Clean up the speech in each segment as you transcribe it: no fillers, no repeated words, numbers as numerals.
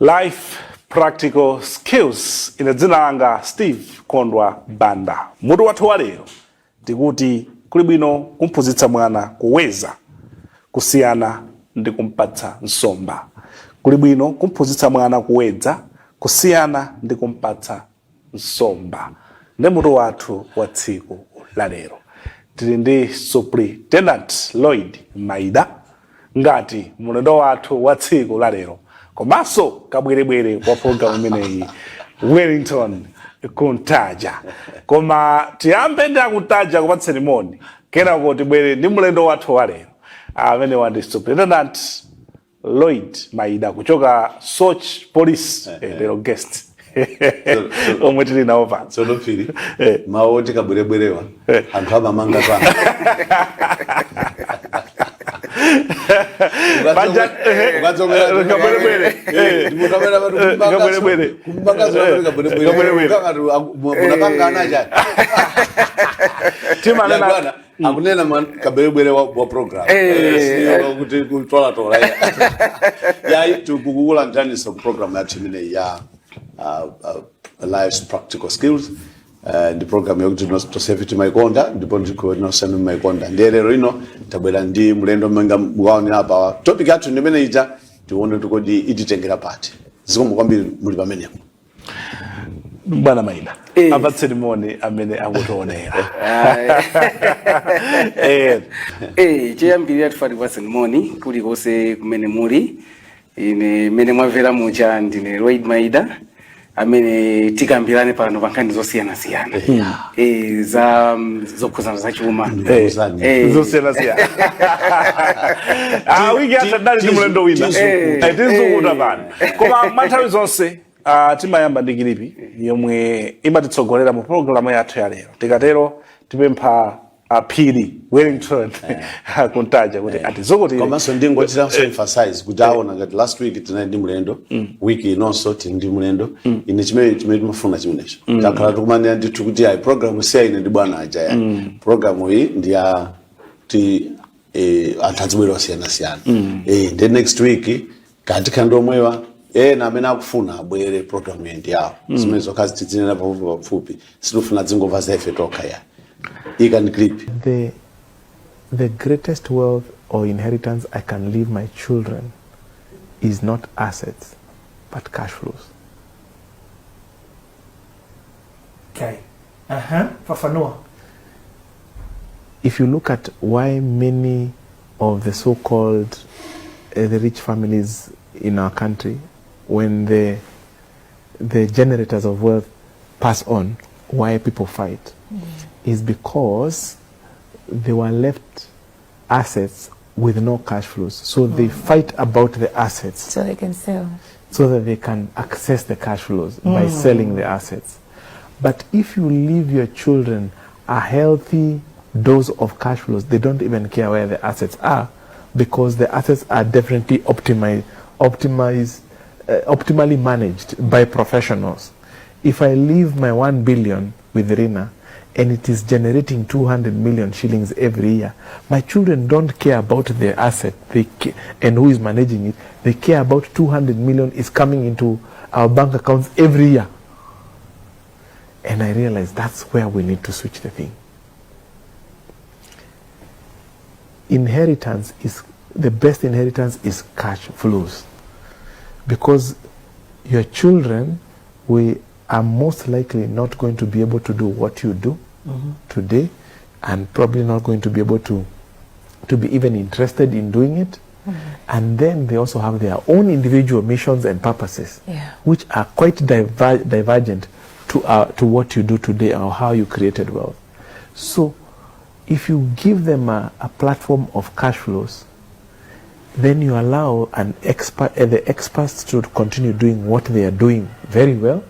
Life Practical Skills. Ine dzina langa Steve Kondwa Banda. Mutu wathu wa lero tikuti kuli bwino kumphunzitsa mwana kuwedza kusiyana ndi kumpatsa nsomba. Kuli bwino kumphunzitsa mwana kuwedza kusiyana ndi kumpatsa nsomba. Ndi mutu wathu wa tsiku la lero. Tili ndi Superintendent Lloyd Maida ngati mlendo wathu wa tsiku la lero, komanso kabwerebwere wa programu imeneyi, Wellington Kuntaja. Koma tiyambe ndi akuntaja kupatseni moni, kenako tibwere ndi mlendo wathu wa lero amene wandi Superintendent Lloyd Maida kuchoka Soche Police, lero guest omwe tili nawo pano. Tsono phiri, mawu oti kabwerebwerewa, anthu amamanga pano. Kabwerebwere. Kabwerebwere. Kabwerebwere. Munapangana chani? Timanena Bwana akunena kabwerebwere wa program. Siyo kuti kutolatola yayi. Tikukulandiraniso ku program yathu imeneyi ya Life's Practical Skills. Ndi program yokuti tonsefe timaikonda, ndipo ndiko nonsenu maikonda. Ndiye lero ino tabwera ndi mlendo mmenga mukaonera apa. Topic yathu ndi imene ija, tione kuti kodi ititengera pati. Zikomo kwambiri muli pamenepo. Bwana Maida, apatseni moni amene akutionera. Choyambirira tifati kupatseni moni kulikonse kumene muli. Ine mene mwamvera muja, ndine Lloyd Maida amene tikambirane pano pa nkhani zosiyanasiyana za zokhuzana zachuma. Ndikuuzani. Zosiyanasiyana. Wiki yatha dali ndi mlendo wina. Tizukuta. Tizukuta pano, koma mwa nthawi zonse timayamba ndi clip yomwe imatitsogolera mu programu yathu ya lero. Tikatero tipempha aphiri Wellington Kuntaja kuti atizukutire. Komanso ndingotiranso emphasize kuti aona ngati last week tinali ndi mlendo, wiki inonso tili ndi mlendo. Ine chimene timafuna chimenecho, takhala tikumanena ndithu kuti ayi, program si ya ine ndi bwana aja ya program iyi ndi ya ti anthu azibwera osiyanasiyana. Ndi next week katikhala ndi omwewa ena amene akufuna abwere, program iyi ndi yawo. Zimene zokha tidzinena pafupi pafupi, sitifuna dzingomva za ife tokha ya. Ikani clip. The greatest wealth or inheritance I can leave my children is not assets, but cash flows. Okay. Aha. Fafanua. If you look at why many of the so-called the rich families in our country, when the generators of wealth pass on, why people fight, is because they were left assets with no cash flows. So they fight about the assets so they can sell. So that they can access the cash flows by selling the assets. But if you leave your children a healthy dose of cash flows, they don't even care where the assets are, because the assets are definitely optimally managed by professionals. If I leave my 1 billion with Rina and it is generating 200 million shillings every year, my children don't care about the asset and who is managing it. They care about 200 million is coming into our bank accounts every year. And I realize that's where we need to switch the thing. Inheritance is the best inheritance is cash flows, because your children we are most likely not going to be able to do what you do today, and probably not going to be able to be even interested in doing it. And then they also have their own individual missions and purposes, which are quite divergent to what you do today or how you created wealth. So if you give them a platform of cash flows, then you allow the experts to continue doing what they are doing very well,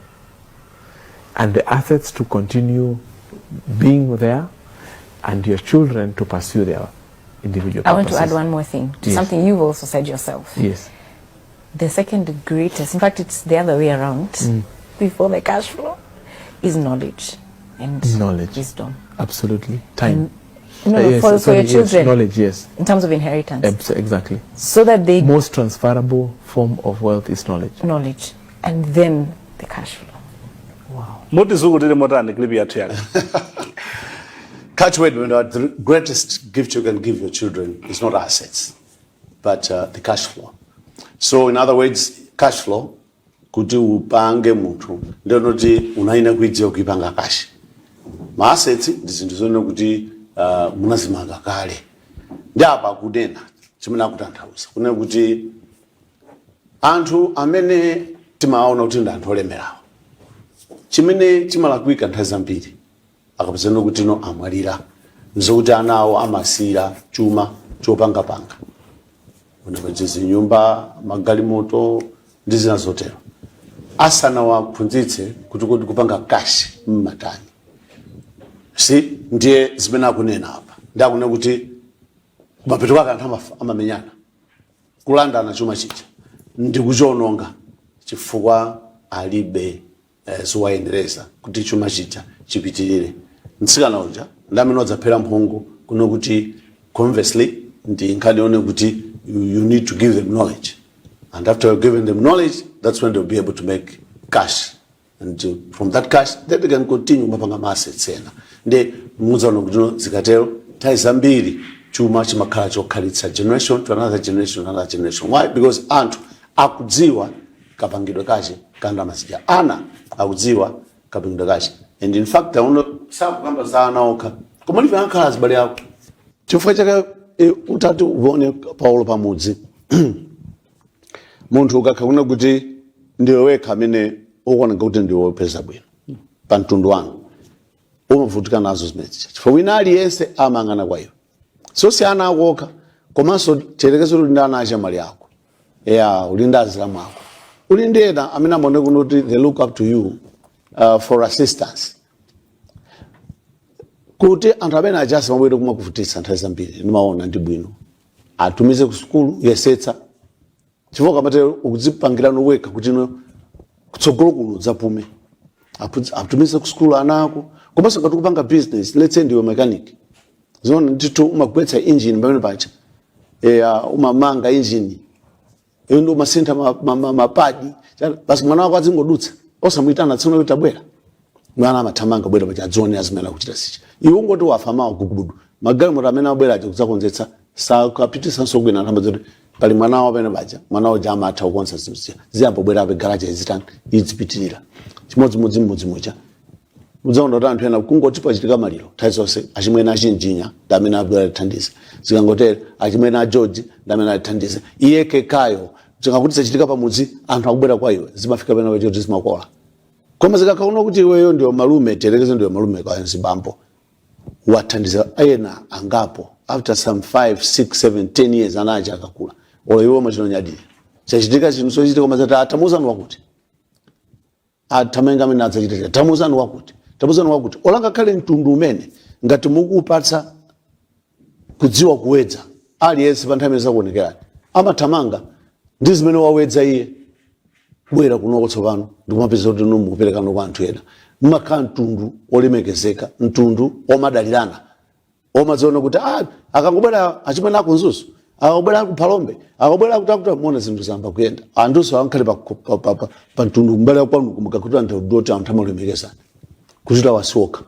and the assets to continue being there, and your children to pursue their individual I want to add purposes. One more thing to Yes. something you've also said yourself. Yes. The second greatest, in fact, it's the other way around, before the cash flow, is knowledge and Knowledge. Wisdom. Absolutely. Time. No, Yes, for sorry, your yes, children. Knowledge, yes. In terms of inheritance. Exactly. So that they Most transferable form of wealth is knowledge. Knowledge. And then the cash flow. Mutizukutire motani clip yathu yale? Catch word, the greatest gift you can give your children is not assets, but the cash flow. So in other words, cash flow, kuti upange munthu ndinoti unaina kuidziwa kuipanga cash. Ma assets ndi zinthu zonena kuti munazimanga kale. Ndi apa kunena chimene akutanthauza kunena kuti anthu amene timaona kuti ndi anthu olemerawo, chimene chimalakwika nthawi zambiri akapezana kuti no amwalira, nzokuti ana awo amasiyira chuma chopangapanga, unapachizi nyumba, magalimoto ndi zina zotero, asanawaphunzitse kuti kupanga cash mmatani. Si ndiye zimene akunena apa? Ndi akunena kuti kumapeto kwake anthu amamenyana kulandana chuma chija ndi kuchiononga chifukwa alibe zowayendereza kuti chuma chija chipitirire. Mtsikana uja ndi amene wadzaphera mphungu kuno kuti conversely ndi nkhani yone kuti you need to give them knowledge, and after you've given them knowledge, that's when they'll be able to make cash, and from that cash then they can continue kumapanga ma assets ena. Ndi mudzaona kuti no zikatero nthawi zambiri chuma chimakhala chokhalitsa generation to another generation to another generation. Why? Because anthu akudziwa kapangidwe kache ka ndalama zija, ana akudziwa kapangidwe kache. And in fact, auno sakukamba za ana okha, koma live ankhala azibale ako. Chifukwa chake utati uone paulo pamudzi, munthu ukakha kuna kuti ndiwe wekha amene ukuoneka kuti ndiwe wopeza bwino pa mtundu wanu, umavutika nazo zimenezi chifukwa wina aliyense amayang'ana kwa iwe. So si ana ako okha, komanso chiyerekezo uli ndi ana achamali ako ya, uli ndi azilamu ako, uli ndi ena amene amaoneka kuti they look up to you for assistance, kuti anthu amene achasa mabwere kumakuvutitsa nthawi zambiri. Ndimaona ndi bwino atumize ku sukulu, yesetsa, chifukwa kamatero ukudzipangirano wekha kuti no kutsogolo kuno udzapume. Atumize ku sukulu ana ako. Komanso ngati ukupanga business, let's say ndiwe mechanic, zona ndithu umagwetsa engine pamene pacha, umamanga engine iyo ndi umasintha mapadi basi, mwana wako azingodutsa osamuyitana, tsono kuti tabwera. Mwana amathamanga bwera pacha adzionera zimene akuchita sicha. Iwe ungoti wafa mawa, gugubudu, magalimoto amene abwera aja kudzakonzetsa sakapitisanso kwina. Anthu amadzoti pali mwana wawo pamene paja, mwana uja amatha kukonza zinthu zija, ziyambobwerabe, garaja izitani, izipitirira. Chimodzimodzi mmudzi muja, udzaona kuti anthu ena kungoti pachitika maliro, nthawi zonse achimwene achinjinya ndi amene abwera atithandize. Zikangotere, achimwene a George ndi amene atithandize. Iye kekayo zikakuti zachitika pamudzi, anthu akubwera kwa iwe, zimafika pena pacho kuti zimakola. Koma zikakhaona kuti iweyo ndiyo malume, tiyerekeze ndiyo malume kwa nzibambo, wathandiza ena angapo, after some 5 6 7 10 years ana aja akakula, olo iwe umachinonyadira chachitika chinthu chochitika, koma zati atamuzani wakuti atamenga amene adzachita, tamuzani wakuti, tamuzani wakuti. Olanga khale mtundu umene ngati mukupatsa kudziwa kuwedza, aliyense pa nthawi imene zakuonekerani amathamanga ndi zimene wawedza iye bwera kunoko tsopano, ndikumapeza kuti no mukuperekano kwa anthu ena. Mmakhala mtundu olemekezeka, mtundu omadalirana, omadziona kuti akangobwera achimwene akunzuzu, akangobwera akuphalombe, akangobwera akuti akuti, muona zinthu zamba kuyenda. Anthuso ankhale pa mtundu kumbali kwanu kumukakuti anthu doti anthu amalemekezana kuchita wasiwoka.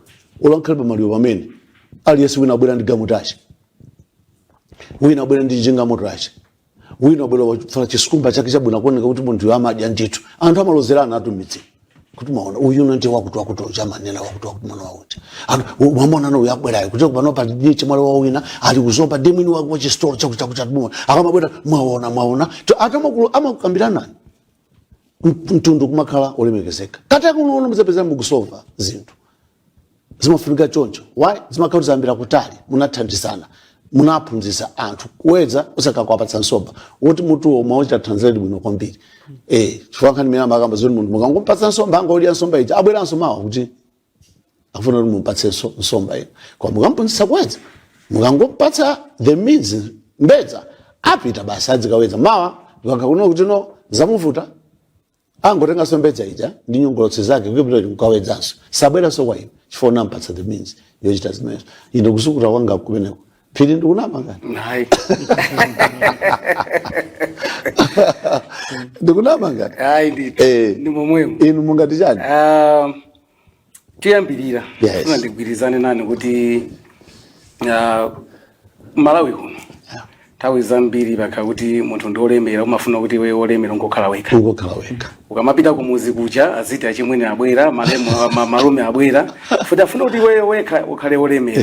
Olankhale pamaliro pamene aliyense, wina abwera ndi galimoto ache, wina abwera ndi njingamoto ache, wina abwera wafala chisikumba chake chabwino, akuoneka kuti munthu amadya ndithu. Anthu amalozerana atu m'midzi kuti maona uyu ndi wakuti wakuti uja amanena wakuti wakuti mwana wakuti. Anthu mwamona uyu abwerayo kuti pano pali chimwale wa wina ali kuzomba ndi mwini wake wachisitolo chakuti chakuti chakuti, akamabwera mwaona mwaona. Anthu amakulu amakambirana, mtundu kumakhala olemekezeka. Kati kunoona muzapeza mukusova zinthu zimafunika choncho. Why? Zimakhala zambira kutali, munathandizana, munaphunzitsa anthu kuwedza, usakakwapatsa nsomba woti mutuwo mwauchita translate bwino kwambiri. Chifukwa nkhani imene amakamba zoti munthu mukangomupatsa nsomba, angodya nsomba ija, abweranso mawa kuti akufuna kuti mumupatsenso nsomba ina. Koma mukamphunzitsa kuwedza, mukangomupatsa the means, mbedza, apita basi adzikawedza. Mawa ndikakhakuno kuti no zamuvuta, angotenganso mbedza ija ndi nyongolotsi zake kupita kukawedzanso, sabweranso kwa iwe chifukwa unampatsa the means. Yochita zimenezo. Ine kusukuta kwanga kumeneko, Phiri, ndikunama ngati? Hayi. Ndikunama ngati? Hayi ndithu. Ndi momwemo. Inu mungati chani? Ah, choyambirira, funa ndigwirizane nanu kuti Malawi kuno nthawi zambiri pakha kuti munthu ndi olemera, umafuna kuti iwe olemera ungokhala wekha. Ungokhala wekha. Ukamapita kumuzi kuja aziti achimwene abwera, malemu, malume abwera, futi afuna kuti iweyo wekha ukhale olemera.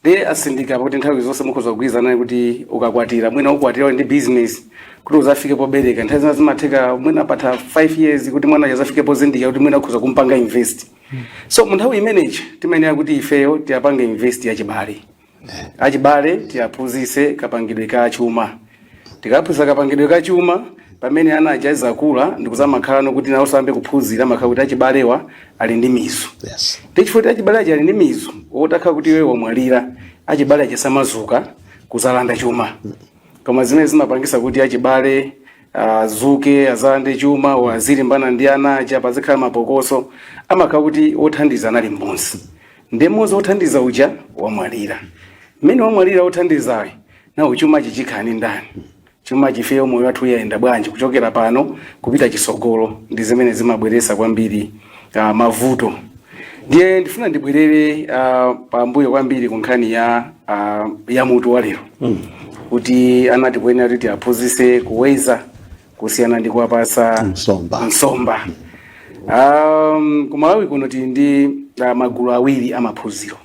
Ndiye asindika kuti nthawi zonse mukhoza kugwirizana kuti ukakwatira, mwina ukwatira uli ndi business, kuti uzafike pobereka nthawi zina zimatheka mwina patha 5 years kuti mwana azafike pozindikira kuti mwina ukhoza kumpanga invest. So mu nthawi imeneyi timayenera kuti ifeyo tiyapange invest yachibale, achibale tiyaphunzitse kapangidwe ka chuma. Tikaphunzitsa kapangidwe ka chuma, pamene ana aja azakula ndikuzamakhala kuti nawo sambe kuphunzira, amakhala kuti achibalewa ali ndi mizu. Ndi chifukwa kuti achibale aja ali ndi mizu, wotakhala kuti iwe wamwalira, achibale aja samazuka kuzalanda chuma. Koma zimene zimapangisa kuti achibale azuke azalande chuma, wazilimbana ndi ana aja, pazikhala mapokoso, amakhala kuti wothandiza anali mmodzi, ndi mmodzi wothandiza uja wamwalira. Mmene wamwalira wothandizayo, nawo chuma chichikhala ndi ndani? Chuma chifeyo moyo wathu uyenda bwanji kuchokera pano kupita chisogolo? Ndi zimene zimabweresa kwambiri mavuto. Ndiye ndifuna ndibwerere pambuyo kwambiri ku nkhani ya mutu wa lero, kuti anati kuyenera kuti tiaphunzitse kuweza kusiyana ndi kuwapasa nsomba. Nsomba. Ku Malawi kuno tili ndi magulu awiri amaphunziro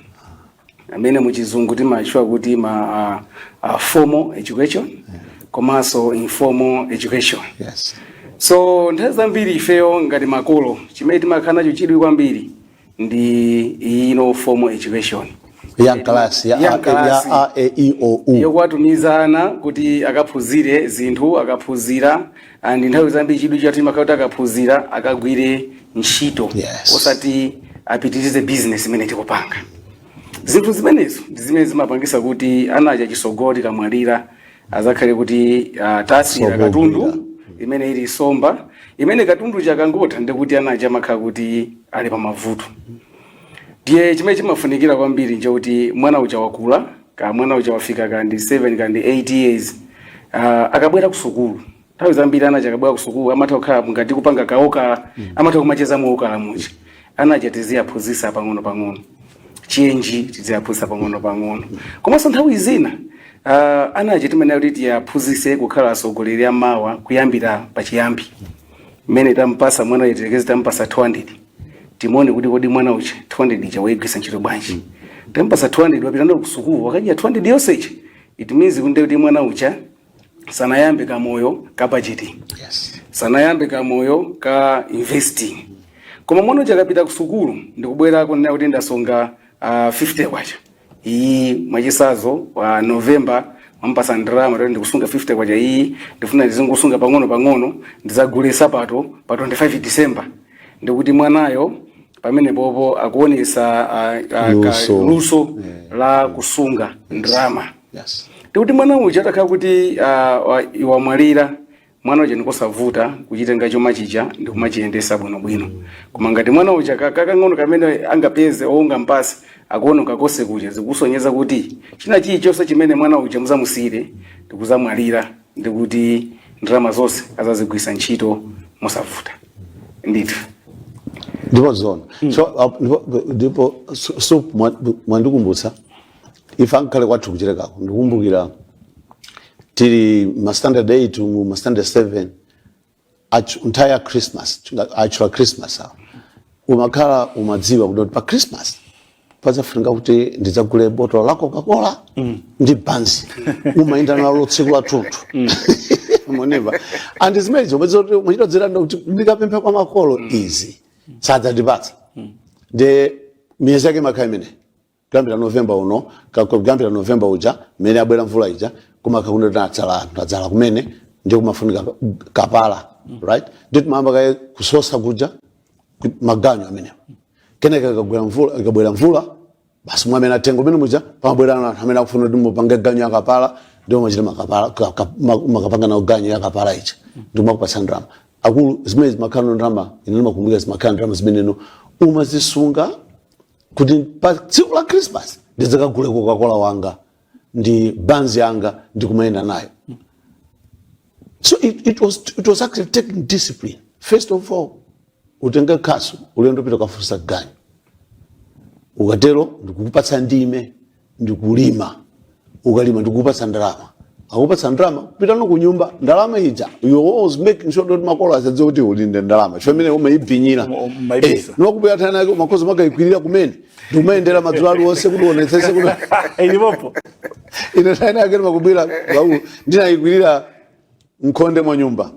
amene muchizungu timatchula kuti ma formal education komanso informal education. So nthawi zambiri ifeyo ngati makolo chimene timakhala nacho chidwi kwambiri ndi ino formal education. Ya mkalasi ya. Ya A, mkalasi. Ya A, E, I, O, U. Yokuwatumiza ana kuti akaphunzire zinthu, akaphunzira, and nthawi zambiri chidwi chathu chimakhala kuti akaphunzira akagwire ntchito, osati apitirize business imene tikupanga. Zinthu zimenezo ndi zimene zimapangisa kuti ana aja chisogolo tikamwalira azakhale kuti tasiyira Somba katundu ogwira. Imene ili somba, imene katundu chakangotha ndikuti ana aja amakhala kuti ali pamavuto. Ndiye chimene chimafunikira kwambiri nchokuti mwana uja wakula, ka mwana uja wafika kandi 7 kandi 8 years, akabwera ku sukulu, nthawi zambiri ana aja akabwera ku sukulu amatha kukhala ngati kupanga kaoka, amatha kumacheza muokala muja. Ana aja tiziyaphunzitsa pang'ono pang'ono change, tiziyaphunzitsa pang'ono pang'ono. Komanso nthawi zina ana aja timanena kuti tiyaphunzitse kukhala atsogoleri amawa kuyambira pachiyambi. Mmene tampasa mwana uja, tilekeze tampasa 200, timuone kuti kodi mwana uja 200 ija wayigwisa ntchito bwanji. Tampasa 200, wapita ndo kusukulu, wakadya 200 yonse ija, it means kuti mwana uja sanayambe kamoyo ka budgeting, sanayambe kamoyo ka investing. Koma mwana uja akapita ku sukulu ndikubwera kunena kuti ndasunga 50 kwacha iyi, mwachisazo wa November wampasa ndalama kuti ndikusunga 50 kwacha iyi, ndifuna ndizingosunga pang'ono pang'ono, ndizagule sapato pa 25 December, ndikuti mwanayo pamene popo akuonesa Luso. Luso la kusunga ndalama. Ndikuti mwana uja atakhala kuti wamwalira, mwana uja ndikosavuta kuchitenga chuma chija ndikumachiyendesa bwinobwino. Koma ngati mwana uja kakang'ono kamene angapeze ounga mpasi akuona kakose kuja, zikusonyeza kuti china chilichonse chimene mwana uja muzamusiyire ndikuzamwalira, ndikuti ndalama zonse azazigwisa ntchito mosavuta ndithu. Ndipo zona. So ndipo mwandikumbutsa ife ankhale kwathu kuchirekako. Ndikumbukira tili ma standard 8 mu ma standard 7, nthawi ya Christmas, actual Christmas awo, umakhala umadziwa kuti pa Christmas pazafunika kuti ndidzagule botolo la Coca-Cola ndi banzi, umayenda nalo tsiku la thunthu moneva. And zimenezo muchitodzera kuti ndikapempha kwa makolo izi sadzandipatsa. Ndi miyezi yake imakhala imene kuyambira November uno, kuyambira November uja mmene abwera mvula ija, kumakhala tadzala tadzala kumene, ndi kumafunika kapala, right? Ndi timayamba kaye kusosa kuja maganyu amenewo. Kenaka ikagwera mvula, ikabwera mvula basi, mwamene atengo umene muja pamabwera anthu amene akufuna kuti mupange ganyu yakapala, ndiwo machita makapala makapanga nawo ganyu yakapala ija ndi kumakupatsa ndalama. Akulu, zimene zimakhala ndalama, ine ndimakumbukira zimakhala ndalama zimeneno umazisunga. Kuti pa tsiku la Christmas ndidzakagule Coca-Cola wanga ndi banzi yanga ndikumayenda nayo. So it was actually taking discipline. First of all, utenge khasu, ulendo pita kafunsa ganyu. Ukatero ndikukupatsa ndime, ndikulima. Ukalima ndikukupatsa ndalama. Akupatsa ndalama, kupitano ku nyumba, ndalama ija you always making sure kuti makolo asadziwe kuti uli ndi ndalama, chifukwa imene umayibvinyira. Umayibisa. Niwakubwera thana yake, umakhoza makayikwirira kumene ndikumayendera madzulo aliwonse kuti uonetsese kuti Ilipopo. Ine thana yake ndimakubwira bawu, ndinayikwirira mkhonde mwa nyumba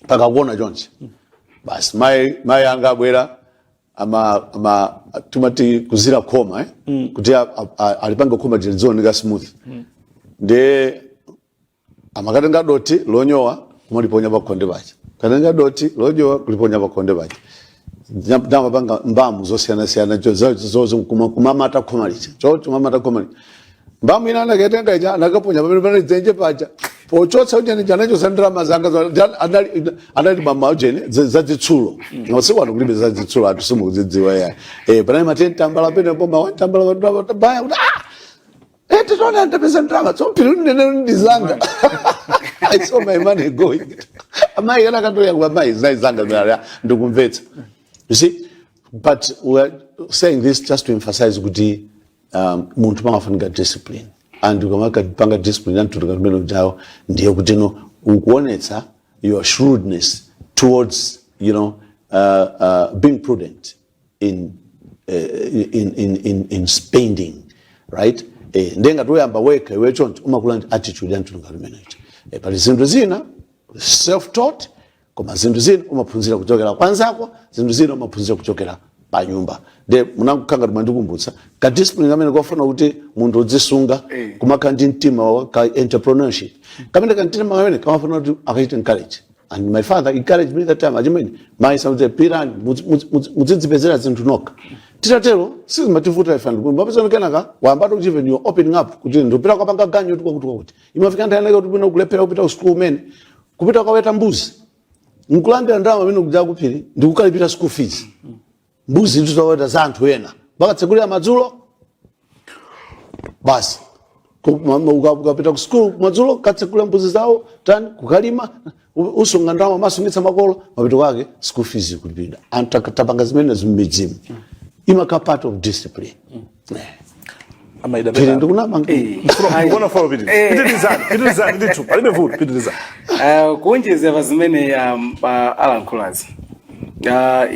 pakakuona chonse basi. Mai anga abwera, ama tumati kuzira khoma, eh? Kuti alipange khoma lizioneka smooth. Ndiye amakatenga doti lonyowa kumaliponya pakhonde paja, katenga doti lonyowa kuliponya pakhonde paja. Ndamapanga mbamu zosiyana-siyana zozo kumamata khoma lija, chocho kumamata khoma lija. Mbamu ina anakatenga ija, anakaponya pamene panali dzenje paja. Pochotsa ujeni chanachosa ndalama zanga anali mama ujeni zazitsulo. Masiku ano kulibe zazitsulo, anthu simukuzidziwa yayi. Panali ma 10 tambala penepo, ma 1 tambala baya kuti ah, titona ndapeza ndalama, so phiri ndinene ndizanga. I saw my money going. Amayi kana kantoya kwa amayi zinayi zanga zinayi ndikumvetsa. You see, but we are saying this just to emphasize kuti munthu pamafunika discipline, and ukamakapanga discipline anthu kumene ujawo, ndiye kuti no ukuonetsa your shrewdness towards being prudent in spending, right? Ndiye ngati uyamba wekha iwe choncho, umakula ndi attitude ya mtundu ngati umeneyo. Pali zinthu zina self taught, koma zinthu zina umaphunzira kuchokera kwa anzako, zinthu zina umaphunzira kuchokera pa nyumba. Nde munakukhala ngati mwandikumbutsa ka discipline kamene kofuna kuti munthu udzisunga, kumakhala ndi mtima wa ka entrepreneurship kamene, ka mtima kamene kamafuna kuti akachite encourage. And my father encouraged me that time, achimene mayi samudze pirani, mudzidzipezera zinthu nokha. Titatero sizimativuta ife anthu. Mapeza kenaka wayambatu kuti even you're opening up kuti ndipita kapanga ganyu kuti kwakuti kwakuti. Imafika nthawi inake kuti bwino kulephera kupita ku school umene kupita kaweta mbuzi, nkulandira ndalama amene kuja kuphiri ndikukalipira school fees. Mbuzi ndizoweta za anthu ena bakatsekulira madzulo basi. Ukapita ku school madzulo, katsekula mbuzi zawo, tani kukalima, usunga ndalama, masungitsa makolo, mapito ake school fees kulipira. Anthu tapanga zimene zimmidzimu, imakhala part of discipline. Amaida. Phiri ndikunama? Ndikuona follow. Pitirizani, pitirizani ndithu, palibe vuto, pitirizani. Kuonjezera pa zimene alankhulazi,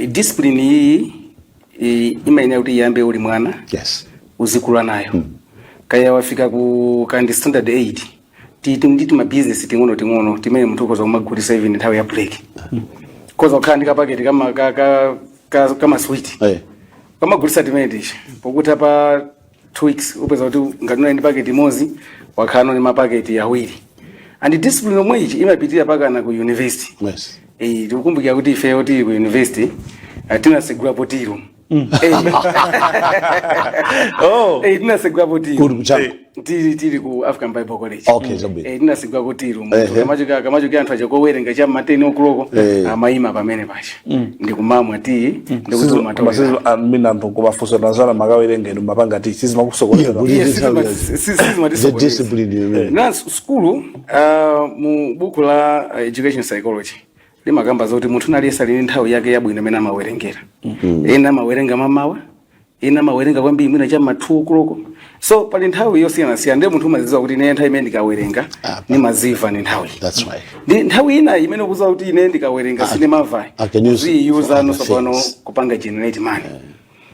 discipline iyi imayenera kuti iyambe uli mwana, uzikula nayo. Kaya wafika ku kandi standard 8, titi nditi ma business ting'ono ting'ono timene munthu ukhoza kumagulisa even nthawi ya break, khoza kukhala ndi kapaketi kama kama sweet, kamagulisa timene ticha. Pokuti pa 2 weeks upeza kuti ngati unali ndi paketi imodzi, wakhala ndi mapaketi awiri. And discipline omwe ichi imapitirira pakana ku university. Tikukumbukira kuti ifeyo tili ku university, tinasegulapo tea room. Oh. Tinasegulapo tea room. Kuti kuchango? Tili ku African Bible College. Okay, chabwino. Tinasegulako tea room. Ehe. Kamachoka anthu aja kowerenga cha ma 10 o'clock, amayima pamene pacha ndikumamwa tea ndikuti umatolera. Mina anthu kumafunso tanzana makawerenga inu mapanga ti sizimakusokoneza? Yeah, Yes, The discipline imene. Na skulu, mu buku la education psychology limakamba zoti munthu aliyense ali ndi nthawi yake yabwino imene amawerengera. Ena amawerenga mamawa, ena amawerenga kwambiri mwina cha ma 2 o'clock. So pali nthawi yosiyanasiyana, ndiye munthu umazidziwa kuti ine nthawi imene ndikawerenga nimaziva ni nthawi. That's right. Ndi nthawi ina imene ukuziwa kuti ine ndikawerenga sinimava, I can use it for uziyuza other nusopano things. kupanga generate money.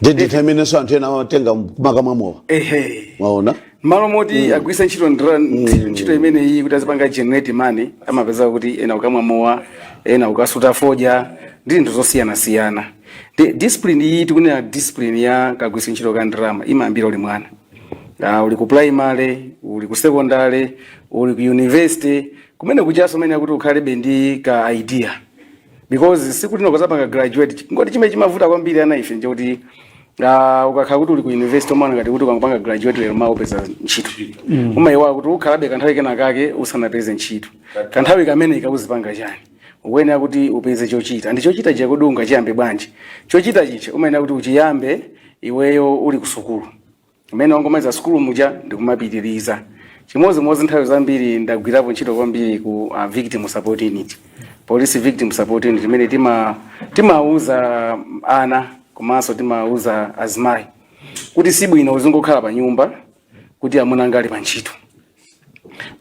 Ndi nthawi imenenso anthu ena amatenga kumakamwa mowa. Ehe. Mwaona? Malo moti agwise ntchito ntchito imeneyi kuti azipanga generate money, amapeza kuti ena ukamwa mowa, ena ukasuta fodya ndi zinthu zosiyanasiyana. Ndi discipline iyi tikunena, discipline ya kagwise ntchito ka ndalama, imayambira uli mwana, uli ku primary, uli ku secondary, uli ku university kumene kuchaso mene kuti ukhalebe ndi ka idea, because siku lino ukazapanga graduate, ngoti chimene chimavuta kwambiri ana ife njokuti ukakhala kuti uli ku university, umaona ngati kuti ukangopanga graduate lero mawa upeza ntchito. Umayiwala kuti ukhalabe kanthawi kena kake usanapeze ntchito. Kanthawi kamene kakuzipanga chani? Ukuyenera kuti upeze chochita. Ndi chochita chija kodi ungachiyambe bwanji? Chochita chicha umayenera kuti uchiyambe. Iweyo uli ku sukulu, umene wangomaliza sukulu muja, ndikumapitiriza chimodzimodzi. Nthawi zambiri ndagwirapo ntchito kwambiri ku victim support unit, police victim support unit, imene timauza ana komanso timauza azimayi kuti sibwino uzingokhala pa nyumba kuti amuna anga ali pa ntchito.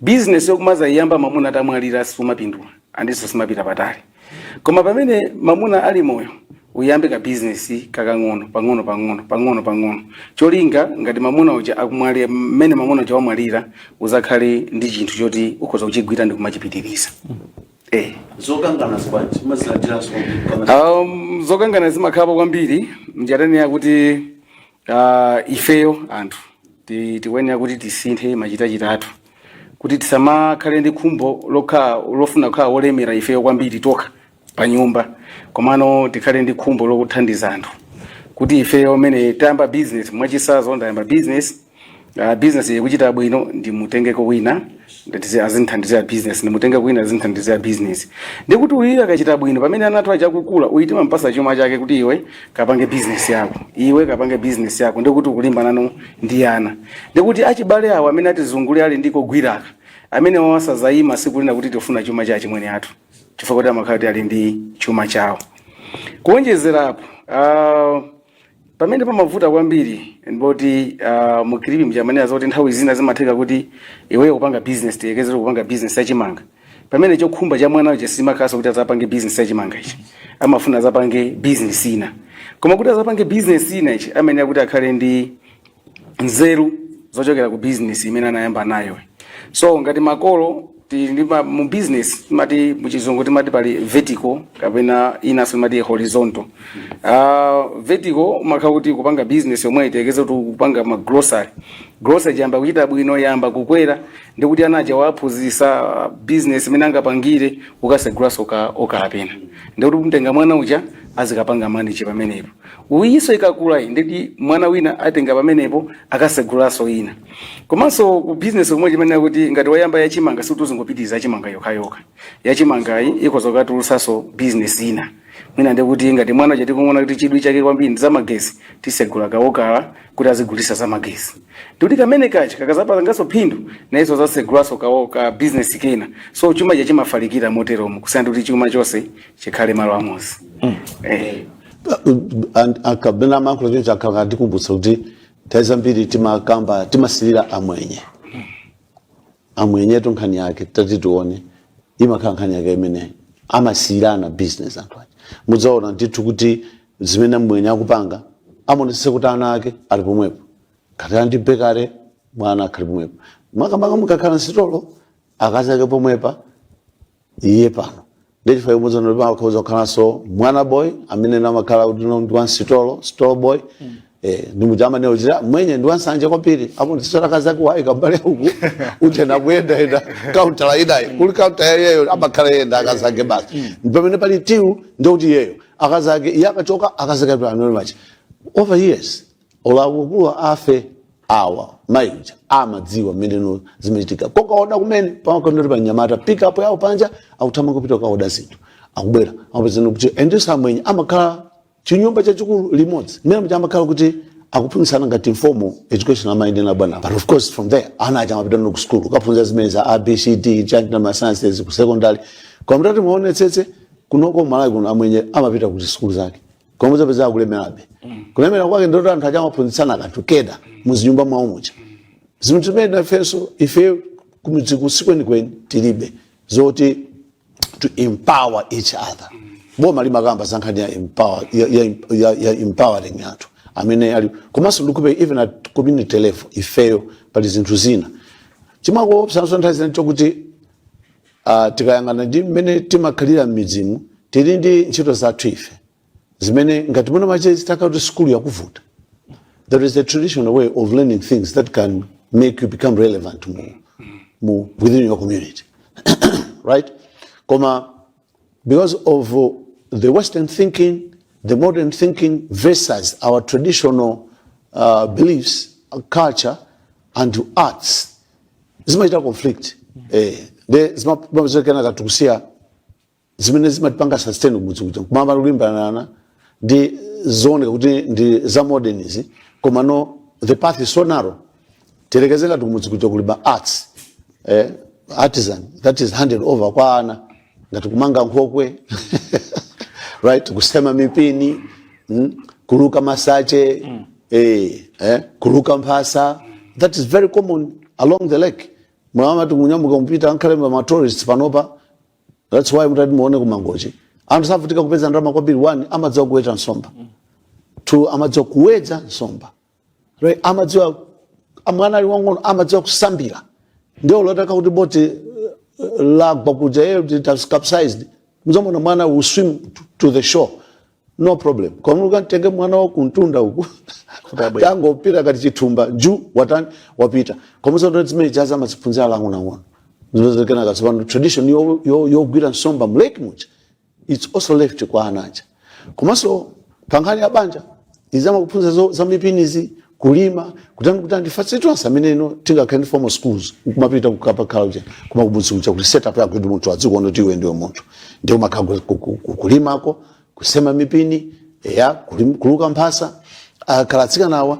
Business yokumaza iyamba mamuna atamwalira simapindula, andiso simapita patali. Koma pamene mamuna ali moyo, uyambe ka business kakang'ono, pang'ono pang'ono, pang'ono pang'ono, cholinga ngati mamuna uja akumwalira, mmene mamuna uja wamwalira, uzakhale ndi chinthu choti ukhoza kuchigwira ndi kumachipitiriza. Zokangana zibwanji mazilandiranso? Zokangana zimakhalapo kwambiri. Njatanena kuti ifeyo anthu tikuyenera kuti tisinthe machitachita athu kuti tisamakhale ndi khumbo lokhala lofuna kukhala wolemera ifeyo kwambiri tokha pa nyumba, komano tikhale ndi khumbo lokuthandiza anthu, kuti ifeyo mene tayamba business, mwachisazo ndayamba business, business ikuchita bwino, ndimutengeko wina ndatize azinthandizira business, ndimutengeko wina azinthandizira business, ndikuti uyu akachita bwino, pamene ana athu achakukula, uyu timampasa chuma chake kuti iwe kapange business yako, iwe kapange business yako. Ndikuti ukulimbana nano ndi ana, ndikuti achibale awo amene atizungulira ali ndiko gwiraka, amene wasazayima siku lina kuti tifuna chuma cha chimwene athu, chifukwa kuti amakhala kuti ali ndi chuma chawo. Kuonjezerapo, pamene pamavuta kwambiri ndipoti mu clip mchamanena zoti nthawi zina zimatheka kuti iweyo kupanga business, tiyekezere kupanga business yachimanga, pamene chokhumba cha mwana uja simakhalanso kuti azapange business yachimanga ichi, amafuna azapange business ina. Koma kuti azapange business ina ichi, amene akuti akhale ndi nzeru zochokera ku business imene anayamba nayo. So ngati makolo tili ndi mu business timati, muchizungu timati pali vertical kapena inanso timati horizontal. Vertical umakhala kuti kupanga business yomwe, itekeze kuti kupanga ma grocery, grocery yamba kuchita bwino, yamba kukwera, ndikuti anaja waphunzitsa business imene angapangire, ukasegulaso okapena, ndikuti kumtenga mwana uja azikapanga manage pamenepo. Uyiso ikakula iyi, ndikuti mwana wina atenga pamenepo akasegulaso ina. Komanso ku business komwe chimene kuti ngati wayamba yachimanga, sikuti uzingopitiriza yachimanga yokhayokha. Yachimangayi ikhoza kukatulusaso business ina mwina. Ndikuti ngati mwana uja tikuona kuti chidwi chake kwambiri ndi zamagesi, tisegula kawokala kuti azigulisa zamagesi, ndikuti kamene kacha kakazapanganso phindu, nayenso zasegulaso kawo ka business kena. So chuma cha chimafalikira moteromo, kusiyana kuti chuma chonse chikhale malo amodzi. Akabena amayankhula choncho, akhala ndikumbutsa kuti nthawi zambiri timakamba, timasilira amwenye. Amwenyetu nkhani yake tati tione, imakhala nkhani yake imene amasiyirana business anthu aja. Mudzaona ndithu kuti zimene mwenye akupanga, amaonetsetsa kuti ana ake ali pomwepo. Ngati ali ndi bakery, mwana akhali pomwepo. Makamaka mukakhala msitolo, akazi ake pomwepa, iye pano. Ndechifukwa imodzi akhoza kukhalanso mwana boy amene namakhala kuti no ndi wansitolo, store boy. Ndi muja amanena kuti mwenye ndi wansanje kwambiri, amonetsera akazi ake wayi kambale uku utena kuyendayenda kauntala inayi, kuli kaunta yayeyo amakhala yenda akazi ake basi. Pamene pali till, ndikuti iyeyo akazi ake, iye akachoka akazi ake amene machi over years olakukulu afe awa, mayuja amadziwa mmene zimachitika. Kokaoda kumene pamakondoti panyamata pick up yawo panja, akuthamanga kupita kukaoda zinthu, akubwera, amapezana kuti endiso amwenye amakhala chinyumba chachikulu limodzi mmene muja amakhala kuti akuphunzitsana ngati informal education amayendera bwana. But of course from there ana aja amapita no ku school kukaphunzira zimene za ABCD chanti na sciences ku secondary. Koma mutati muonetsetse kunoko Malawi kuno, amwenye amapita ku school zake, koma muzapeza akulemerabe. Kulemera kwake ndoti anthu aja amaphunzitsana kanthu keda muzinyumba mwawo muja. Zinthu zimene nafenso ife kumidzi kusikwenikweni tilibe zoti to empower each other. Boma limakamba za nkhani ya empower, ya empowering anthu amene ali, komanso ndikupe even at community level ifeyo pali zinthu zina chimakuopsanso nthawi zina chokuti tikayang'ana ndi mmene timakhalira m'midzimu, tili ndi ntchito zathu ife zimene ngati muno machezi takati skulu yakuvuta, there is a traditional way of learning things that can make you become relevant mu within your community, right? Koma because of the Western thinking, the modern thinking versus our traditional beliefs, culture and arts, zimachita conflict. De zimapezekana katukusiya zimene zimatipanga sustain kumudzi kuja, kumamba kulimbanana Ndi zooneka kuti ndi za modern izi, koma no, the path is so narrow. Tiyerekeze ngati kumudzi kuja kuli ma arts, artisan that is handed over kwa ana, ngati kumanga nkhokwe, right, kusema mipini, kuluka masache, kuluka mphasa. That is very common along the lake. Mwamati kunyamuka kupita ankhale ma tourists panopa. That's why mutati muone kuMangochi anthu savutika kupeza ndalama kwambiri. One, amadziwa kuweta nsomba. Two, amadziwa kuwedza nsomba, right? Amadziwa, mwana ali wang'ono amadziwa kusambira. Ndio lotaka kuti boti lagwa kuja, it has capsized, mzomona mwana will swim to the shore, no problem. Koma ukantenge mwana wa kuntunda uku, tangopita kati chithumba juu, watani, wapita. Koma zondo zimene jaza amaziphunzira lang'onoang'ono. Zimene katsopano tradition yogwira nsomba mu lake muja, it's also left kwa anaja. Komanso pankhani ya banja, izama kuphunzira za mipinizi, kulima, kutani kutani. Facilities amene ino tingakhale ndi formal schools kumapita kukapakhala kuja, koma kumudzi kuja kuti setup yako kuti munthu adzikuona kuti iwe ndiwe munthu, ndiye umakhala kulimako, kusema mipini ya kuluka mphasa. Akhala atsikanawa,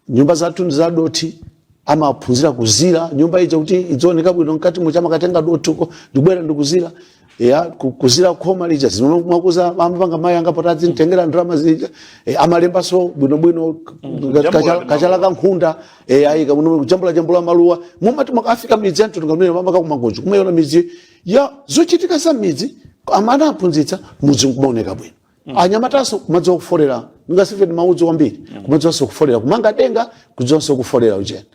nyumba zathu ndi zadoti, amaphunzira kuzira nyumba ija kuti idzooneka bwino mkati mucha. Amakatenga doti uko ndikubwera ndikuzira ya kuzira khoma lija zinomakuza amapanga mayi anga poti adzimtengera ndalama zija. Amalembaso bwinobwino kachala kankhunda, ayika bwino, kujambula jambula maluwa. Mumati makafika midzi anthu ngamene mamaka kuMangochi kumayona midzi ya zochitika za midzi, amana aphunzitsa mudzi nkumaoneka bwino. Anyamataso kumadziwa kufolera, ngasife ndi maudzi kwambiri, kumadziwanso kufolera, kumanga denga, kudziwanso kufolera ucheni,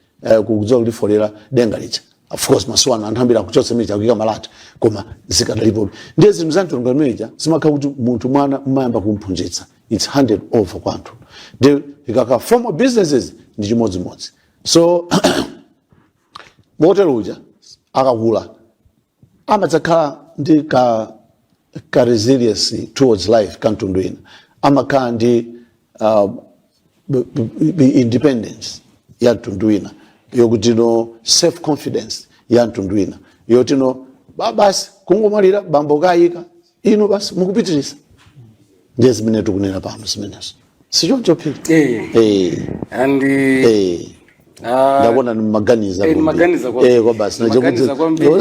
kudziwa kulifolera denga lija. Of course masiku ano anthu ambiri akuchotsa mija, akuyika malata, koma zikadalipo. Ndiye zinthu za mtundu ngati zimakhala kuti munthu mwana mmayamba kumphunzitsa, it's handed over kwa anthu. Ndi ikaka formal businesses ndi chimodzimodzi. So motero uja akakula amadzakhala ndi ka resilience towards life kamtundu ina, amakhala ndi independence ya mtundu wina, yokuti no, self confidence ya mtundu wina, yoti no, basi kungomwalira bambo kayika inu, basi mukupitiriza. Ndiye zimene tikunena pano zimenezo, sichoncho, Phiri? Eh. Eh. And Eh. ah, Ndakuona nimaganiza Eh, kwambiri. nimaganiza kwambiri. Eh, kwa basi. Nimaganiza kwambiri.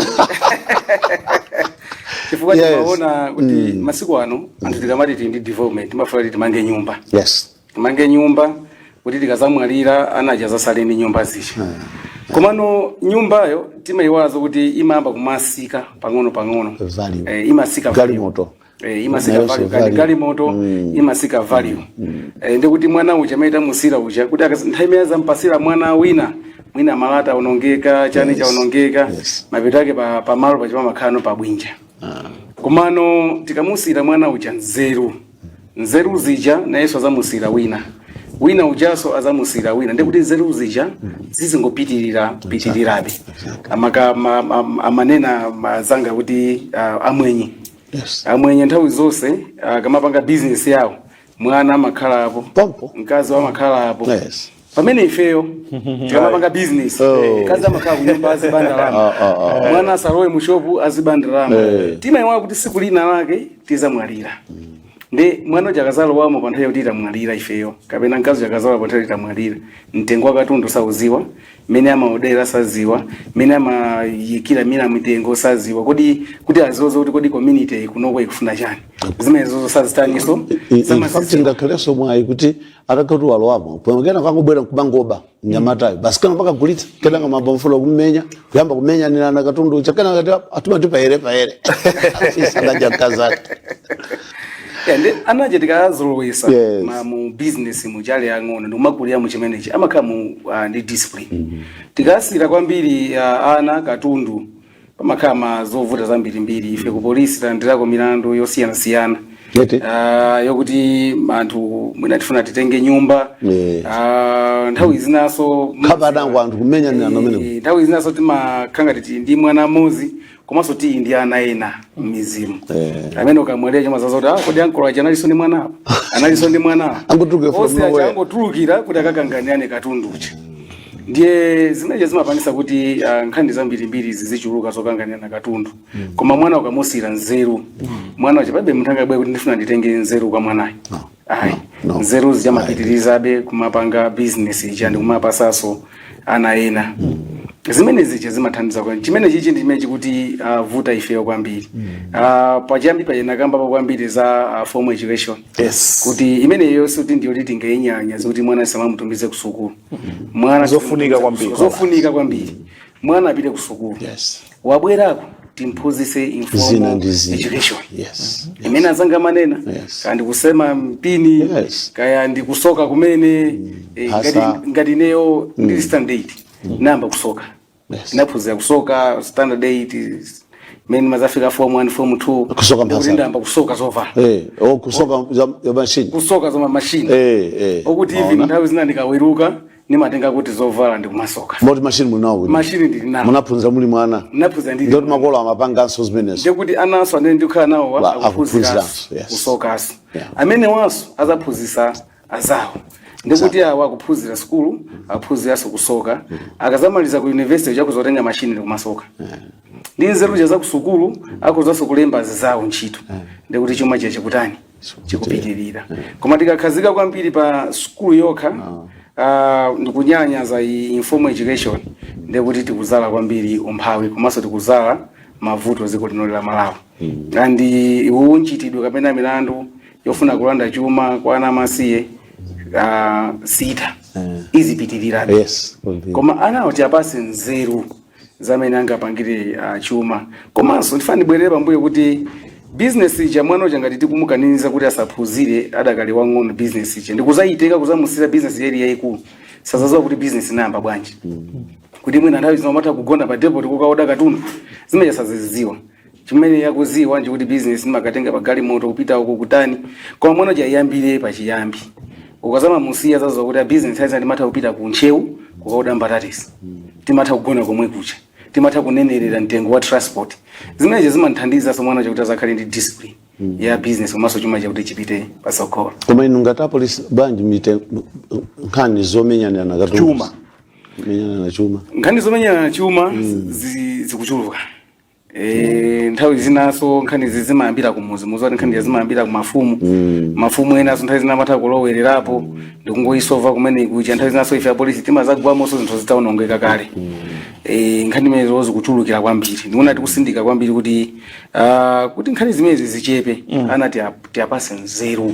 Chifukwa timaona kuti masiku ano anthu tikamati tili ndi development, timafuna kuti timange nyumba, timange nyumba kuti tikazamwalira ana azasale ndi nyumba zija. Komano nyumbayo timayiwaza kuti imayamba kumasika pang'ono pang'ono. Value. Eh, imasika value. Galimoto. Eh, imasika Nayonso value kandi value. galimoto imasika value. Ndikuti mwana uja amaita musira uja kuti nthawi imene azampasira mwana wina, mwina malata aonongeka, chani chaonongeka, mapeto ake pamalo paja pamakhala pabwinja. Komano tikamusira mwana uja nzeru, nzeru zija nayenso azamusira wina, wina ujaso azamusira wina, ndikuti nzeru zija zizingopitirira pitirirabe. Amaka amanena mazanga kuti amwenye, amwenye nthawi zonse akamapanga business yawo, mwana amakhalapo, Pompo. mkazi amakhalapo. Pamene ifeyo tikamapanga business, mkazi amakhala kunyumba azibandalama, mwana asalowe mu shop, azibandalama. Timayiwala kuti siku lina lake tizamwalira. Ndi mwana uja akazalowamo pa nthawi yoti tamwalira ifeyo, kapena mkazi uja akazalowa pa nthawi yoti tamwalira, mtengo wa katundu sauziwa, mmene amaodera saziwa, mmene amayikira mina mitengo saziwa, kodi kuti aziwoze kuti kodi community kunoko ikufuna chani, zimenezo sazitaniso. In fact, ngakhalenso mwayi kuti atakati walowamo, kena kangobwera kubangoba mnyamatayo basi, kana pakagulitsa, kena kamamba mfuna kumenya, kuyamba kumenya nilana katundu ucha, kena kati atumati paere paere isanaja mkazake. Yeah, ndi anaje tikazolowesa ma mu business muchale ang'ono ndikumakulira mu chimenechi, amakhala mu ndi discipline. Tikasira kwambiri ana katundu, pamakhala ma zovuta zambirimbiri. Ife ku polisi talandirako milandu yosiyanasiyana Yeti. Yokuti anthu mwina tifuna titenge nyumba. Nthawi zinaso Khapa adango anthu kumenya nilana umene. Nthawi zinaso timakhala ngati tili ndi mwana mmodzi, komanso tili ndi ana ena m'mizimu amene ukamwalira choma zaza kuti, ah, kodi ankolo aja analinso ndi mwana apa, analinso ndi mwana apa. Angotuluka from Onse aja nowhere. angotulukira kuti akakanganirane katundu uja. Ndiye zimenezo zimapangisa kuti nkhani zambirimbiri zizichuluka zokanganirana katundu. Koma mwana ukamusira nzeru, mwana uja palibe munthu angabwere kuti ndifuna nditenge nzeru kwa mwanayo. Ayi. No. Nzeru zijamapitirizabe kumapanga business ija ndi kumapasaso ana ena. Zimene zija zimathandiza kwa chimene chichi ndi chimene chikuti vuta ifeyo kwambiri. Pachiyambi pachena kamba kwambiri za formal education, kuti imeneyo sikuti ndiyo kuti tingayinyanya zikuti mwana samamutumize ku sukulu. Mwana Zofunika kwambiri. Zofunika kwambiri mwana apite ku sukulu. Wabwerako, timphunzitse Zina informal ndi zina. education imene azanga manena, kaya ndikusema mpini, kaya ndikusoka kumene. Hasa. Ngati ineyo ndili standard 8 namba kusoka. Naphunzira kusoka standard 8, mene mazafika form 1, form 2. Kusoka mphasa. Kuti ndayamba kusoka zovala. Oh, kusoka ya machine. Kusoka zoma machine. Okuti even Maona? nthawi zina ndikaweruka nimatenga kuti zovala ndikumasoka. Moti machine munawo kuti? Machine ndili nawo. Munaphunzira muli mwana? Naphunzira ndili. Ndoti makolo amapanganso zimenezo. Ndikuti ananso amene ndikukhala nawo akuphunziranso akuphunziranso, yes. kusokanso. Amene wanso azaphunzisa azawo. Ndikuti awa akuphunzira sukulu, akuphunziranso kusoka. Akazamaliza ku university chakuzotenga machine ndikumasoka ndi nzeru za kusukulu, akuzanso kulemba zawo ntchito. Ndikuti chuma chiya chikutani? Chikupitirira. Koma tikakhazika kwambiri pa sukulu yokha, ndikunyalanyaza informal education, ndikuti tikuzala kwambiri umphawi komanso tikuzala mavuto dziko lino la Malawi. And iwu mchitidwe kapena milandu yofuna kulanda chuma kwa ana amasiye sita izipitirirabe. Koma anawo tiapase nzeru zamene angapangire chuma. Komanso ndifuna ndibwerere pambuyo kuti business ija, mwana uja ngati tikumukaniniza kuti asaphunzire adakali wang'ono business ija, ndikuzayitenga kuzamusira business yeli yayikulu, sazaziwa kuti business inayamba bwanji, kuti mwina nthawi zino amatha kugona pa depot kukaoda katundu, zimene saziziwa. Chimene yakuziwa ndikuti business imakatenga pa galimoto kupita uku kutani. Koma mwana uja ayambire pachiyambi, ukazama musiya zaziwa kuti a business ayi timatha kupita ku Ntcheu kukaoda mbatatesi, timatha kugona komwe kucha, timatha kunenerera mtengo wa transport. Zimenezo zimanthandiza mwana uja kuti azakhale ndi discipline ya business komanso chuma chakuti chipite patsogolo. Koma inu ngati apolisi, bwanji mite nkhani zomenyanirana katundu? Chuma. Kumenyana na chuma. Nkhani zomenyana na chuma zikuchuluka. Nthawi zinaso nkhani izi zimayambira kumuzi muzi, kuti nkhani zimayambira ku mafumu. Mafumu enaso nthawi zina amatha kulowererapo ndikungoyisova kumene kucha. Nthawi zinaso ife apolisi timazagwamonso zinthu zitawonongeka kale. Nkhani imenezo zikuchulukira kwambiri. Ndikuona tikusindika kwambiri kuti kuti nkhani zimenezi zichepe, ana tiyapase nzeru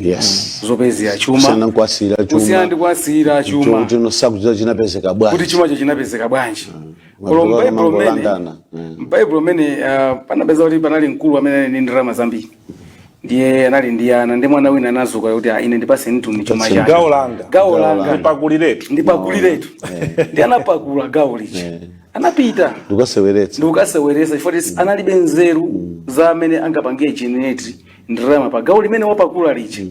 zopezera chuma. Kusiyana nkuwasiyira chuma. Kusiyana ndi kuwasiyira chuma. Kuti nosakudziwa chinapezeka bwanji. Kuti chumacho chinapezeka bwanji. Olo Olo m'Baibulo mmene mangolandana. M'Baibulo mmene panapeza kuti panali mkulu amene anali ndi ndalama zambiri, ndiye anali ndi ana, ndi mwana wina anazuka kuti, "Ah, ine ndipase mtumi chuma changa." Gawo langa. Gawo langa. Ndipakuliretu. Ndipakuliretu. Ndi anapakula gawo lija, anapita ndikukaseweretsa. Ndikukaseweretsa chifukwa kuti analibe nzeru za amene angapange generate ndalama pa gawo limene wapakula lija.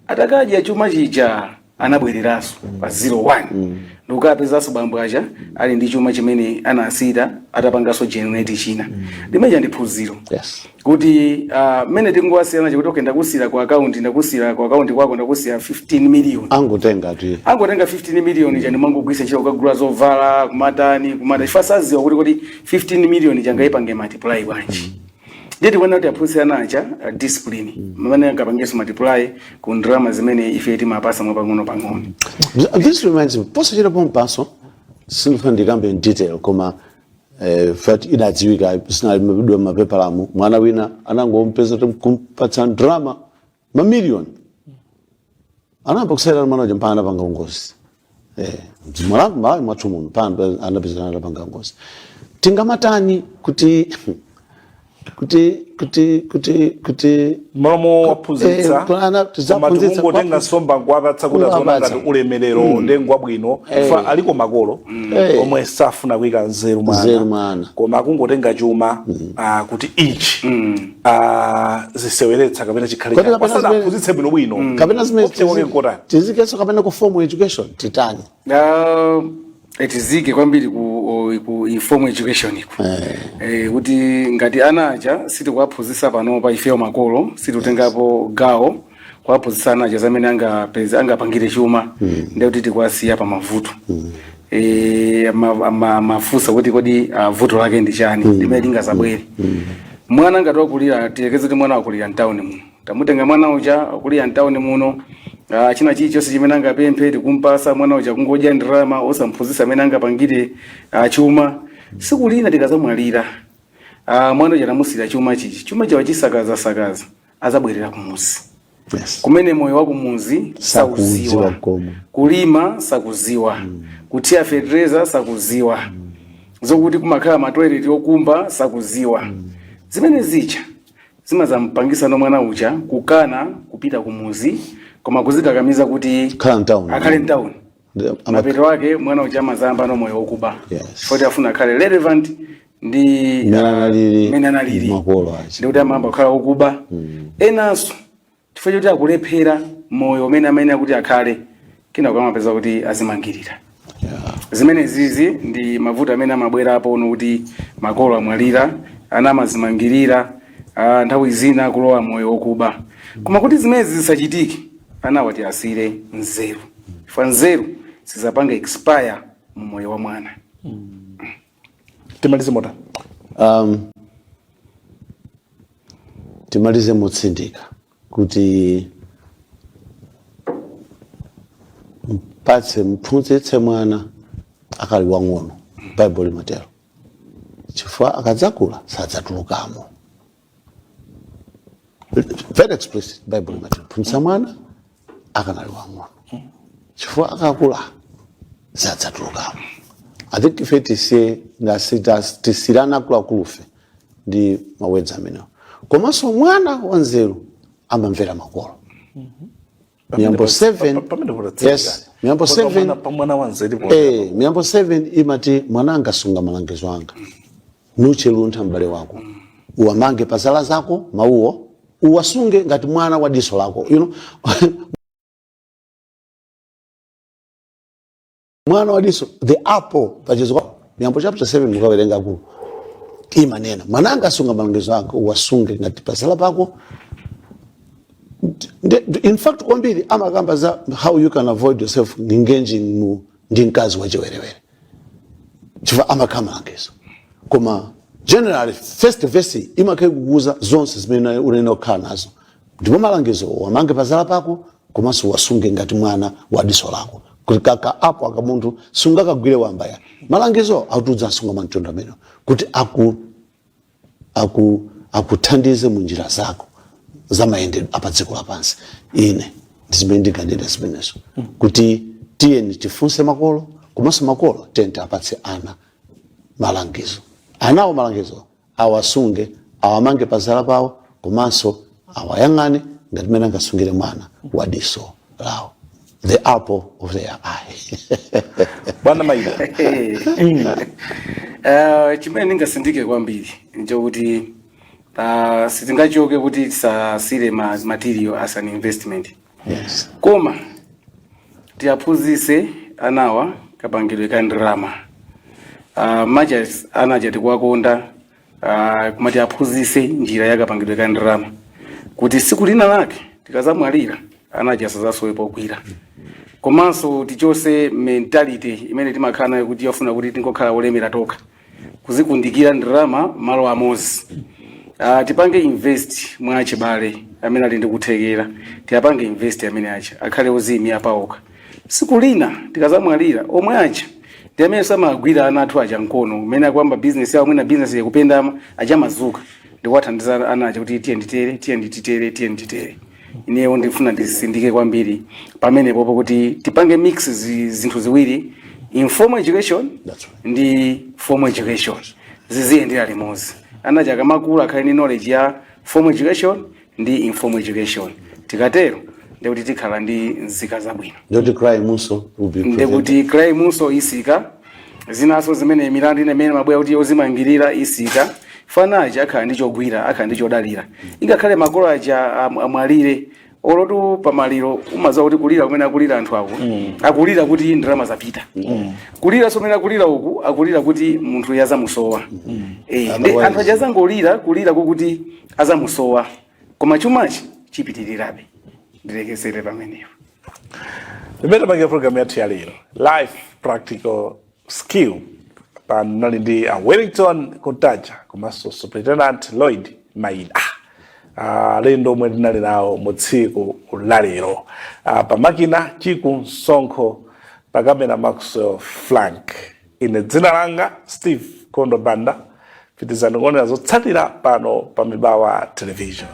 Atakadya chuma chija, anabwereranso pa 01 ndikukapezanso bambo aja ali ndi chuma chimene anasita atapanganso generate china. Limeja ndi phunziro kuti mmene tingowasiyana chikuti, okay, ndakusiyira ku account, ndakusiyira ku account kwako, ndakusiyira 15 million. Angotenga tu. Angotenga 15 million chani, mangogwisa ntchito kukagula zovala, kumatani, kumata, chifukwa saziwa kuti 15 million changayipange multiply bwanji. Ndiye tikuona kuti aphunzitsi ana aja discipline mmene angapangenso multiply ku ndalama zimene ife timapasa mwa pang'ono pang'ono. This reminds me, posachita pompanso, sindifuna ndikambe in detail, koma fact idadziwika, sinalembedwa m'mapepalamu, mwana wina anangompeza kumpatsa ndalama mamiliyoni, anayamba kusayirana mwana uja mpaka anapanga ngozi. Malawi mwathu muno mpaka anapeza anapanga ngozi. Tingamatani kuti Malomo waphunzitsa, ana koma tizaphunzitsa tikungotenga nsomba nkuwapatsa kuti aziona Kuwapatsa. ngati ulemerero ndengwa bwino. Fa aliko makolo omwe safuna kuyika nzeru Nzeru mwana, mwana. koma akungotenga chuma kuti ichi ziseweretsa kapena chikhale Kodi chako. kapena Asanaphunzitse bwinobwino. Kapena zimene Option wake nkotani? Tizikenso kapena ku formal education, titani? Tizike kwambiri ku informal education iku, kuti ngati ana aja sitikuwaphunzitsa panopa, ifeyo makolo situtengapo gawo kuwaphunzitsa ana aja zamene angapeze angapangire chuma, ndiye kuti tikuwasiya pa mavuto. Mafunsa kuti kodi vuto lake ndi chani limene lingazabwere? Mwana ngati wakulira, tiyekeze kuti mwana wakulira mtawuni muno, tamutenga mwana uja wakulira mtawuni muno. China chilichonse chimene angapemphe tikumpasa mwana uja, kungodya ndalama osamphunzitsa amene angapangire chuma. Siku lina tikazamwalira, mwana uja tamusiyira chuma chichi, chuma chawo chisakazasakaza, azabwerera kumuzi kumene moyo wa kumuzi Sakuudziwa sauziwa. komwe. Kulima sakuziwa, kuthira fertilizer sakuziwa, zokuti kumakhala matoilet okumba sakuziwa. Zimene zicha zimazampangisa no mwana uja kukana kupita kumuzi, koma kuzikakamiza kuti Khala mtown. Akhale mtown. Mapeto ake mwana uja amazamba no moyo wokuba foti afuna akhale relevant ndi Mmene analili mmene analili makolo aja. Ndikuti amayamba kukhala wokuba. Enanso chifukwa choti akulephera moyo umene amene akuti akhale, kenako amapeza kuti azimangirira. Zimene zizi ndi mavuto amene amabwerapo ono kuti makolo amwalira, ana amazimangirira, nthawi zina kulowa moyo wokuba. Koma kuti zimenezi zisachitike, ana wati asire nzeru, chifukwa nzeru sizapanga expire mu moyo wa mwana. Timalize mota. Timalize motsindika kuti mpatse, mphunzitse mwana akali wang'ono, Baibulo limatero, chifukwa akadzakula sadzatulukamo. Very explicit, Bible limatero, phunzitsa mwana akanali wang'ono chifukwa akakula sadzatulukamo. I think ife tisiye tisirana akuluakulufe ndi mawedza amenewo. Komanso mwana wanzeru amamvera makolo. Miyambo 7. Pamene potatsindika. Yes, Miyambo 7. Pamwana wanzeru. Miyambo 7 imati, "Mwananga, sunga malangizo anga, nutche luntha m'bale wako, uwamange pa zala zako mawuwo, uwasunge ngati mwana wa diso lako." Mwana wa diso, the apple pachizungu. Miyambo chapter 7 mukawerenga akulu, imanena, "Mwananga, sunga malangizo anga, uwasunge ngati pazala pako." In fact kwambiri amakamba za how you can avoid yourself engaging mu ndi mkazi wachiwerewere, chifukwa amakhala malangizo. Koma generally first verse imakhala kukuuza zonse zimene unene kukhala nazo, ndipo malangizo wamange pazala pako, komanso wasunge ngati mwana wa diso lako, kuti kaka apo aka munthu sungakagwire wamba ya malangizo akutudza asunga mamtondo amene kuti aku aku akuthandize mu njira zako za mayendedwe apa dziko lapansi. Ine ndizimene ndinganene zimenezo, kuti tiyeni tifunse makolo, komanso makolo tiyeni tiapatse ana malangizo, anawo malangizo awasunge, awamange pazala pawo, komanso awayang'ane ngati mmene angasungire mwana wa diso lawo, the apple of their eye. Bwana Maida. Chimene ndingasindike kwambiri nchokuti sitingachoke kuti tisasire ma material as an investment. Koma tiyaphunzitse anawa kapangidwe ka ndalama. Much as ana aja tikuwakonda, koma tiyaphunzitse njira ya kapangidwe ka ndalama kuti siku lina lake tikazamwalira ana aja asazasowe pogwira. Komanso tichose mentality imene timakhala nayo kuti yofuna kuti tingokhala olemera tokha, kuzikundikira ndalama malo amozi. Tipange invest mwa achibale amene ali ndi kuthekera, tiyapange invest amene aja akhale oziyimira paokha. Siku lina tikazamwalira, omwe aja ndi amene samagwira ana athu aja mkono umene akuyamba business yawo, mwina business yakupendama aja mazuka ndikuwathandiza ana aja kuti tiye nditere, tiye ndititere, tiye nditere. Ineyo ndifuna ndisindike kwambiri pamenepopo kuti tipange mix zinthu ziwiri, informal education That's right. ndi formal education, ziziyendera limodzi. Ana aja akamakula akhale ndi knowledge ya formal education ndi informal education. Tikatero ndikuti tikhala ndi nzika zabwino. Ndikuti crime also will be prevented. Ndikuti crime nso isika, zinaso zimene milandu ine imene mabwera kuti yozimangirira isika. Fana aja akhala ndi chogwira, akhala ndi chodalira. Ingakhale makolo aja amwalire, olotu pamaliro umadziwa kuti kulira kumene akulira anthu ako, akulira kuti ndalama zapita. Kulira so kumene akulira uku, akulira kuti munthu yazamusowa. Ndi Otherwise- anthu aja azangolira kulira kukuti azamusowa, koma chumachi chipitirirabe. Ndilekezere pamenepo. Imene tapangira program yathu ya lero, Life Practical Skill, panali ndi a Wellington Kuntaja komanso Superintendent Lloyd Maida. Alendo omwe tinali nawo mu tsiku la lero, pamakina Chiku Msonkho, pakamera Maxwell Frank, ine dzina langa Steve Kondo Banda. Pitizani kuonera zotsatira pano pa Mibawa Television.